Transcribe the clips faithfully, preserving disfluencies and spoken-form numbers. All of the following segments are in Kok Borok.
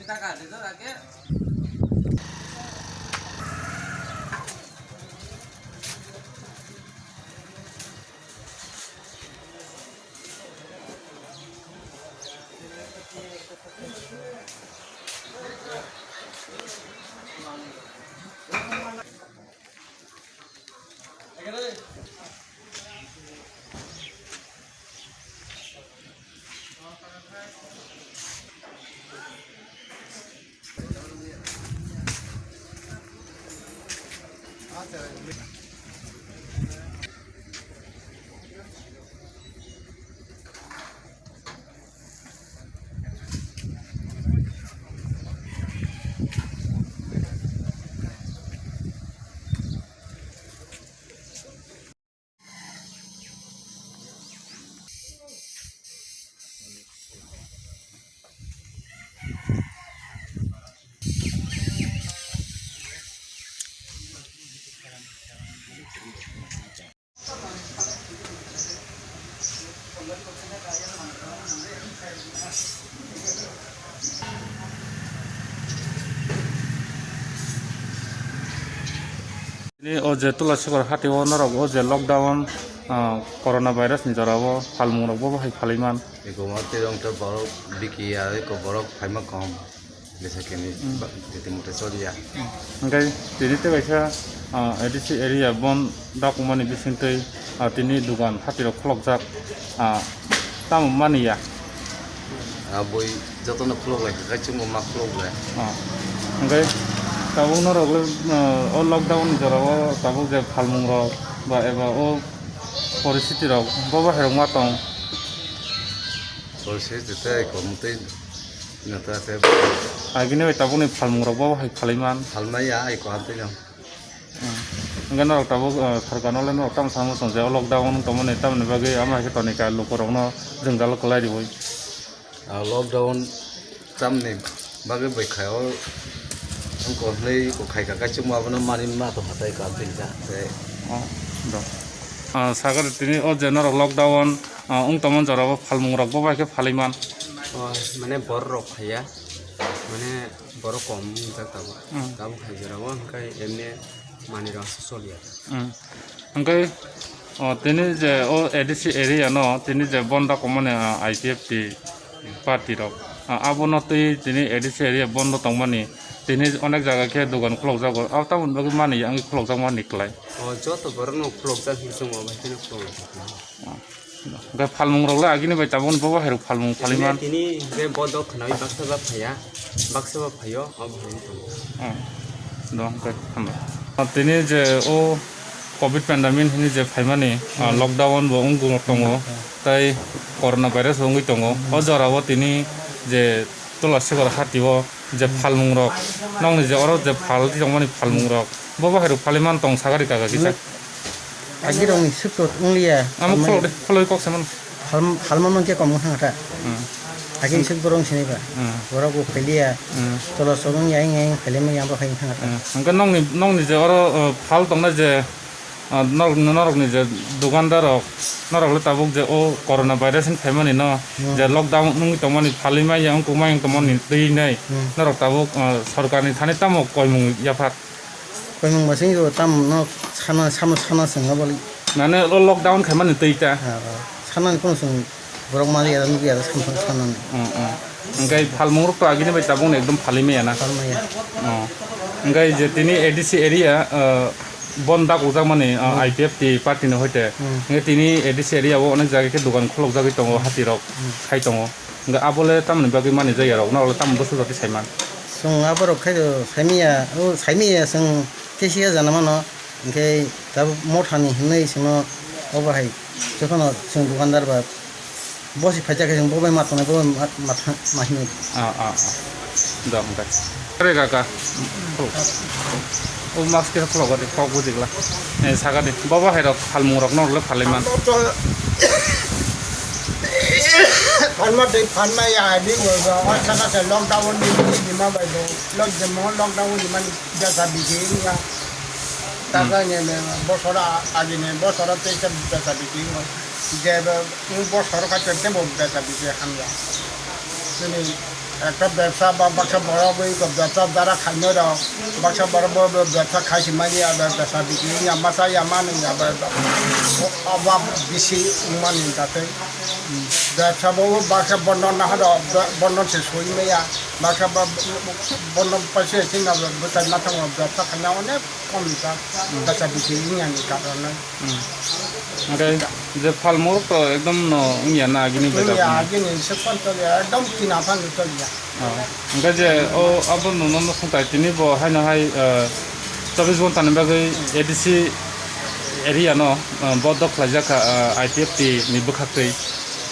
Tini o je Tulasikhor hati o norok o je lockdown, ah, corona virus ni jora o phalmung rok bo hai phalai man. Eko ma tirong to borok biki ya, eko borok phaima kom. Besa kini Hmm. ba-, titi mute choliya. Hingke tini tei kaisa, ah, A D C area bon dakmani bisingtwi, ah, tini dugan hati rok khulokjak, ah, tamo mani ya. Ah, boi jotono khulok lai kha, chwngbo ma khulok lai. Ah. Hingke tabuk norok le, ah, o lockdown ni jora o tabuk je phalmung rok ba eba o poristiti rok bo bahai rok ma tong. Poristiti tei kom tei. Nata te. Agini bai tabukni phalmung rok bo hai phalai man. Phalmai ya, ai ko amtwi no. Hmm. Hingke norok tabuk, eh, sorkar no le norok tamo samo song je o lockdown tongmani tamoni bagwi ama hai khe toni ka luku rok no jwngjal kwlai riwi. Ah, lockdown tamni bagwi bai khai o wngkha hwnwi ko khai ka kaisa ma abono mani ma to hatai ka amtwi ja. Oh, do. Ah, sakar tini o je norok lockdown, ah, wng tongmani jora o phalmung rok bo bai khe phalai man. Oh, mane borok rok phaiya, mane borok kom wngjak tabuk. Hmm. Tabuk hai jora o hwnkhe emne manwi rok se choliya. Hmm. Hwnkhe, o, tini je o A D C area no tini je bondo komoni, ah, I P F T party rok, ah, abono twi tini A D C area bondo tongmani tini onek jaga khe dogan khulokjago, abo tamoni bagwi mani ya wngwi khulokjakmani kwlai. O joto borok no khulokjak hinwi chwng o bai kheno khulokjak. Ah. Hwnkhe phalmung rok le agini bai tabukni bo bahai rok phalmung phalai man. Tini hwnkhe bo dok khwnawi baksa ba phaiya, baksa ba phaio, o bahai wng tongo. Hmm. Do hwnkhe hambai. Ah, tini je o covid pandemic hwnwi je phaimani, ah, Hmm. lockdown bo wng tongo, Hmm. tei corona virus bo wngwi tongo. Hmm. O jora o tini je Tulasikhor hati o je Hmm. phalmung rok, nokni je oro je phal tongmani phalmung Hmm. rok, bo bahai rok phalai man tong sagari kaga kisa. Hmm. Agirokni sukto wngliya. Amo phalmani. Kholok de, kholoi kok se man. Phal-, phalma mankhe kom wngkha ta. Hmm. Agini suk borok sini ba. Hmm. Borok bo phailiya. Hmm. Tolo sorong yang yang phailima yang bo hai wngkha ta. Hmm. Hwnkhe nokni, nokni je oro, uh, phal tongnai je, uh, norok, norokni je dukandar rok, norok le tabuk je o corona virus ni phaimani no, Hmm. je lockdown wngwi tongmani phalima yang wngkukma yang tongmani twi nai. Hmm. Norok tabuk, uh, sorkarni thani tamo koimung yaphar. Koimung basing yo tam no sana, sama sana sengna bali. Mane lo lockdown khaimani twi ta. Ha, ha. Sana ni kono song borok mali ya, nukya, sama sana ni. Mm, mm. Hwnkhe phalmung rok to agini bai tabuk ekdom phalwi maya na. Phalmaya. Oh. Hwnkhe je tini A D C area, uh, bon dak ujak mani, uh, Hmm. I P F T party ni hoite. Hmm. Hwnkhe tini A D C area o onek jaga khe dogan khulok jagwi tongo, hati rok Hmm. khai tongo. Hwnkhe abo le tamoni bagwi mani jaya rok, norok le tamoni bwsajagwi saiman? Chwng aborok khai do saimanya, o saimanya chwng kesiya jana mano, hwnkhe tabuk mothani hinwi chwngno obo hai jotono chwng dukandar ba bosi phaijak khe chwng bo bai ma tongnai, bo bai ma, ma tha-, ma hinwi. Ah, ah, ah. Do, hwnkhe. Kare kaka. O mask khe khulok di, kok buji gla. Eh, saka di. Baba hai rok phalmung rok norok le phalai man. Phalma tei phalma ya, di bo, bo, o saka se lockdown di, di, di ma bai bo. Lock, je mo lockdown di man, jasa biji ya. Taka ne, ne, bosora, agi ne, bosora tei se jasa biji ya. Je bo, bosora ka te, te bo jasa biji hamya. Sini, Ekta bebsa ba baksa borok bai ko bebsa dara khainai rok, baksa borok bo, bo bebsa khai si mani ya, be-, bebsa bikri ya, masa ya mani ya, be-, be-, o-, obab bisi mani jate. Bebsa bo baksa bondo na hado, be-, bondo se soi maya, baksa ba bondo paise sina bwtai na thango, bebsa khaina onek kom jak, bebsa bikri ya ni karon. Hmm. Hwnkhe je phalmung rok to ekdom no wngya na agini bai wngya, rok? Agini se phano toliya, ekdom tina phano toliya. Oh. Hwnkhe je o abo no, no, no swngtai tini bo haino hai, eh, chobbish ghonta ni bagwi A D C area no, eh, bodok khlaijak kha, eh, I P F T ni bwkhaktwi,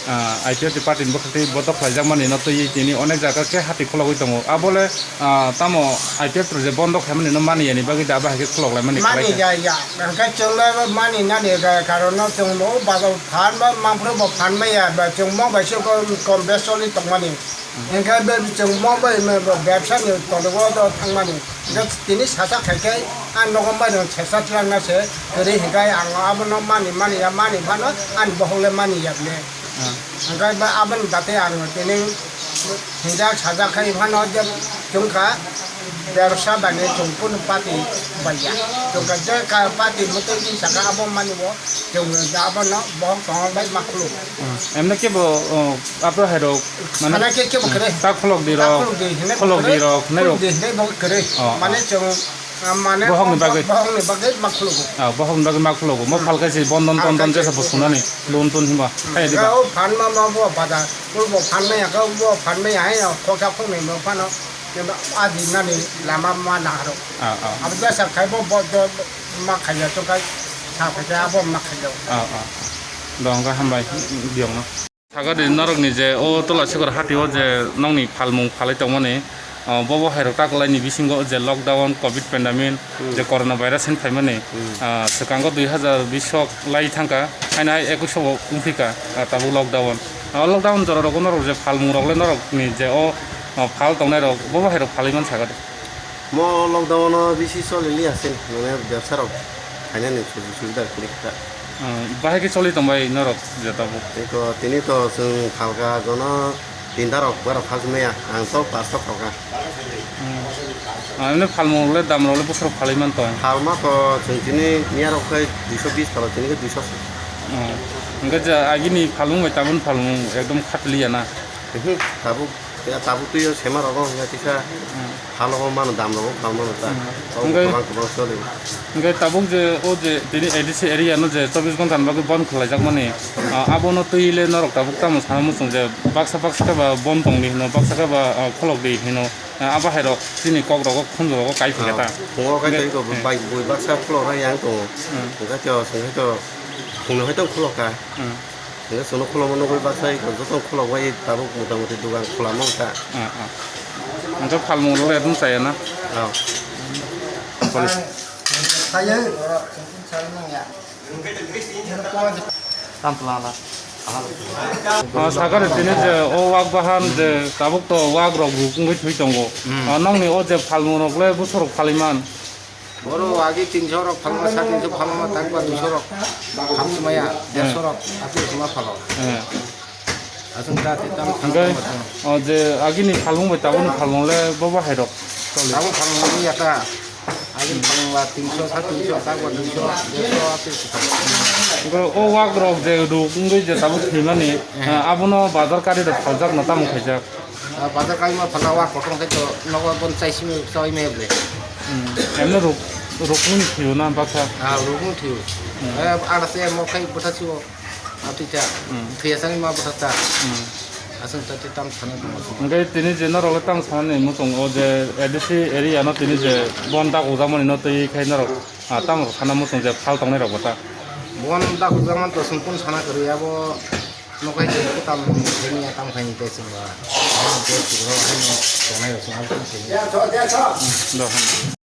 eh, I P F T party ni bwkhaktwi bodok khlaijakmani no twiwi tini onek jaga khe hati khulogwi tongo. Abole Ah, tamo I P F T rok je bondo khaimani no mani yani bagwi da bahai khe khulok laimani mani khlai kha. Ya, ya. Hwnkhe chwng le mani nani ga karon no chwng bo bazar phan ba mangphuru bo phan maya ba chwng mong bai se kom, kom bes choli tong mani. Hwnkhe be chwng mong bai me bo bebsa ni tolego do thang mani. Hwnkhe tini sasa khai khe ang nogo bai rong sesa twlang na se kwrwi hwnkhe ang abo no mani mani ya mani phano ang bohok le mani ya bile. Ah. Hwnkhe ba aboni date ang tini Hinjak sajak khai phano je chwng kha, bersa bani chwng kunu party bai ya. Chwng kha je ka party mwtwi ni saka abo mani bo chwng abono bohok tongma bai ma khuluk. Hmm. Emne kebo, oh, abo hai rok mane sana khe kebo kwrwi. Ta khulok di rok, ta khulok di hinwi khulok di kwrwi, rok, hinwi khulok rok. Di hinwi bo kwrwi. Oh, mane oh. Chwng Mane bohokni bagwi. Bohokni bagwi ma khulugo. Ah, bohokni bagwi ma khulugo. Mo phalkhe se bondon tondon jesa bo sunani loan ton hima. Kaya diba? O phan ma ma bo bada. Bo phan ma ya, bo phan ma ya, ya, khoksa khoknwi bo phano. Adi nani lama ma naharo. Ah, ah. Abo jesa khai bo, bo, bo, ma khaiya to khai. Sa khai abo ma khaiya. Ah, ah. Dong ga hambai, diong no. Sagadi norokni je o Tulasikor hati o je nokni phalmung phalai tongmani, ah, bobo hairok ta kwlaini bisingo je lockdown, covid pandemic, Hmm. je corona virus hin phaimani, Hmm. ah, swkango dui hazar bish o lai thangkha, haino hai ekush o wngphika, ah, tabuk lockdown. Ah, lockdown jora rogo norok je phalmung rok le norokni je o, ah, phal tongnai rok bobo hairok phalai man sagadi. Mo lockdown o bisi choli liya se, mane bebsa rok khainani sujuk subida kwrwi kha. Ah, bahai khe choli tongbai norok je tabuk? Eko tini to chwng phalka jono tinta rok bara phas maya, ang to pasto phalka. Hmm. Ah, emne phalmung rok le dam rok le bwswk rok phalwi man tong? Phalma to chwng tini miya rok khai duiso bis phalo, tini khe duiso. Hmm. Hwnkhe je agini phalmung bai tabuk phalmung ekdom khatliya na? Mhm, tabuk, ya, tabuk twi o sema rogo hwnkhe kisa Hmm. phalo o mano, dam rogo phal mano ta. Hmm. Tabuk Hwnkhe, kwbang kwbang choli. Hwnkhe tabuk je o je tini A D C area no je chobbish ghonta ni bagwi bon khwlaijakmani, ah, abono twi le norok tabuk tamo sana muchung je baksa baksa khe ba bon tongdi hino, baksa khe ba, ah, kholok di hino, ah, abo hai rok chini kok rogo khunju rogo kai phai kha ta. Ah, phungo kai Hwnkhe, twi ko hmm. Bai bui baksa kholok rai yang tongo. Hmm. Hwnkhe to, hwnkhe to, phungno hai to kholok kha. Hmm. Hwnkhe chwngno khulokma nugwi baksa iko joto khulokbai tabuk motamoti dogan khulama wngkha. Ah, ah. Hwnkhe phalmung rok le ekdom chaya na? Ah. Police. Tamtwlangla. Ah, sakari tini je o wak bahan je tabuk to wak rok ruk wngwi thwi tongo. Hmm. Ah, nokni o je phalmung rok le bwswk rok phalwi man? Oro agi tinso rok phalma, sa tinso phalma, takba duiso rok phalsmaya, derso rok, ati suma phalo. Eh. Aswng ta ati tam Hwnkhe, o je agini phalmung bai tabukni phalmung le bobo hai rok choli? Tabuk phalmung ya ta. Agini phalmung ba tinso, sa tinso, takba duiso, derso, ati suma. Hwnkhe o wak rok je ruk wngwi je tabuk thwimani, eh, abono bazar kari rok phaljak na tamo khaijak? Ah, bazar kaima phala wa kothong khai to nogo bon chai simi chai me ble. Hmm. Emne ruk, ruk wng thio na baksa? Ah, ruk wng thio. Hmm. Eh, ada se mo khai bwtha sio. Ati cha. Hmm. Thia sani ma bwtha ta. Hmm. Aswng ta te tam sana tong. Hwnkhe tini je norok le tam sanani muchung o je A D C area no tini je bon dak ujamani no twi khai norok, ah, tam sana muchung je phal tongnai rok bwtha. Bon dak ujaman to sungkun sana kwrwi abo. Nokai je kutam khaini ya tam khaini tei chwng ba. Ano je chwng ro ano tongnai rok chwng abo khaini. Dohon.